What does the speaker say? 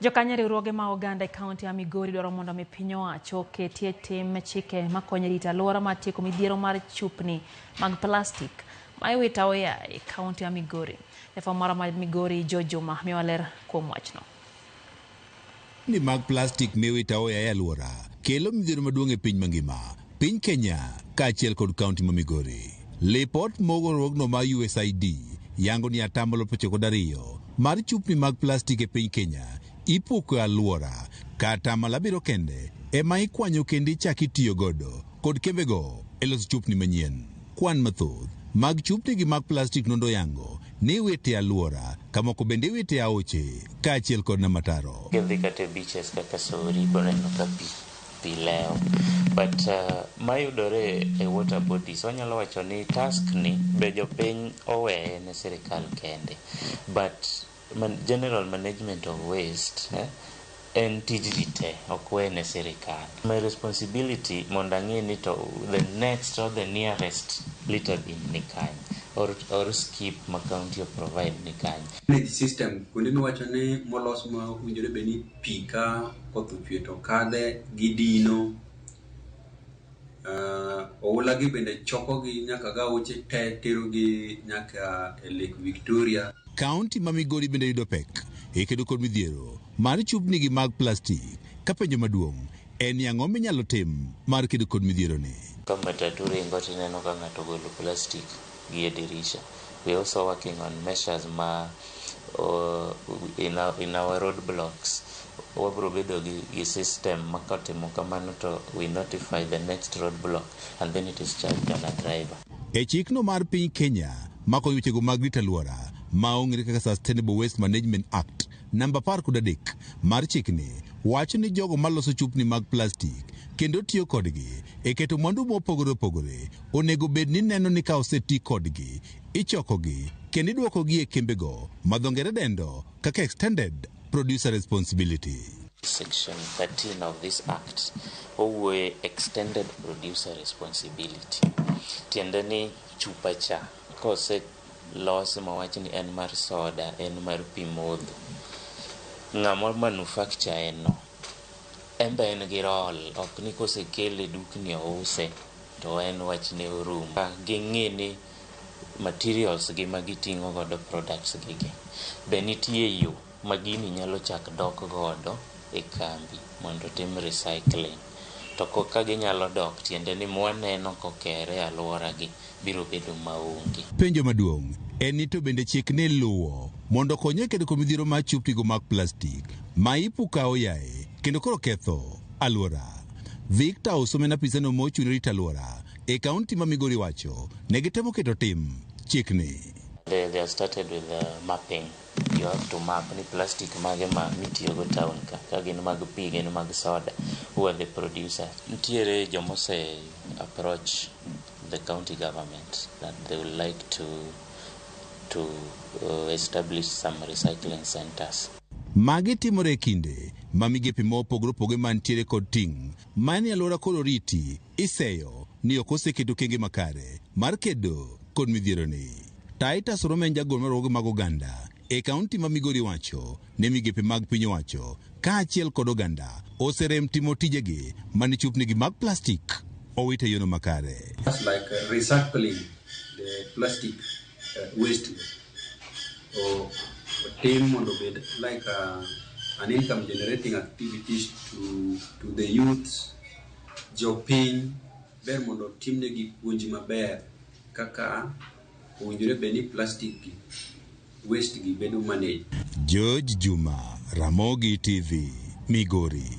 Jokanyo e riwruoge ma oganda e kaunti ya Migori dwaro mondo mi piny owacho oketie tim chike makonyo e rito alwora mar tieko midhiero mar chupni mag plastik ma iwito aoyaye e kaunti ya Migori. Jafwambo marwa ma Migori George Juma miyowa ler kuom wachno. Chupni mag plastik miwito aoyaye e alwora kelo midhiero maduong' e piny mangima, piny Kenya kaachiel kod kaunti ma Migori. Lipot mogorruogno mar USAID yango ni atamalo 92 mar chupni mag plastik e piny Kenya ipuko e alwora ka atamalo 7 kende ema ikwanyo kendo ichako itiyo godo kod kembego e loso chupni manyien. Kwan mathoth mag chupni gi mag plastik nondo yango ni iwito e alwora ka moko bende iwito e aoche kaachiel kod nam ataro. Kidhi kata e beaches kaka Sori iboneno ka pi pi lewo but mayudore e water bodies wanyalo wacho ni task ni be jopiny oweye ne sirikal kende but man, general management of waste en tij ji te ok we ne sirikal. My responsibility mondo ang'e ni to the next or the nearest litter bin ni kanye or skip ma county o provide ni kanye. Drainage system kuonde miwacho ni molos ma owinjore bed ni pi ka koth ochwe to kadhe gidino. Oula gi bende chokogi nyaka gi aoche te terogi nyaka e Lake Victoria. Kaunti ma Migori bende yudo pek e kedo kod midhiero mar chupni gi mag plastik ka penjo maduong' en ni ang'o minyalo tim mar kedo kod midhiero ni. Ka matatu ringo tineno ka ng'ato ogolo plastic gi e dirisha. We also working on measures ma in our road blocks wabro bedo gi system ma kotimo kamano to we notify the next road block and then it is charged on a driver. E chikno mar piny Kenya makonyo wechego mag rito alwora ma ong'ere kaka Sustainable Waste Management Act namba 13 mar chikni wacho ni jogo maloso chupni mag plastik kendo tiyo kodgi e keto mwandu mopogore opogore onego bed ni neno ni ka oseti kodgi ichokogi kendo idwokogi e kembego ma dho ngere dendo kaka extended producer responsibility. Section 13 of this act owuoye extended producer responsibility. Tiende ni chupa cha kose los mawach ni en mar soda, en mar pi modho, ng'ama manufacture en no en be en gi role, ok ni kosekele dukni ouse to en wachne orumo. Ging'i ni materials gi ma giting'o godo products gi gi be nitie yo ma gini nyalo chak dok godo e kambi mondo otim recycling. To ka ginyalo dok tiende ni mwaneno kokere e alwora gi biro bedo maonge. Penjo maduong' en ni to bende chik ni luwo mondo okony e kedo kod midhiero mar chupnigo mag plastik ma ipuko aoyaye kendo koro ketho alwora. Victor Osome apisano mochung' ne rito alwora e kaunti ma Migori wacho ne gitemo keto tim chikni. They have started with mapping. You have to map ni plastic mage ma mitiyogo town ka, ka gin mag pi, gin mag soda, who are the producers. Nitiere jomose approach the county government that they would like to establish some recycling centers. Magi timore e kinde ma migepe ma opogore opogore mantiere kod ting' manie alwora koro riti iseyo ni ok oseketo okenge makare mar kedo kod midhieroni. Titus Romen jagol mar riwruoge mag oganda e kaunti ma Migori wacho ne migepe mag piny owacho kaachiel kod oganda oserem timo tijegi mane chupnigi mag plastik owit e yono makare. Just like recycling the plastic waste or otim mondo obed like an income generating activities to the youths. Jopiny ber mondo otimnegi puonj maber kaka owinjore bed ni plastic gi waste gi bedo managed. George Juma, Ramogi TV, Migori.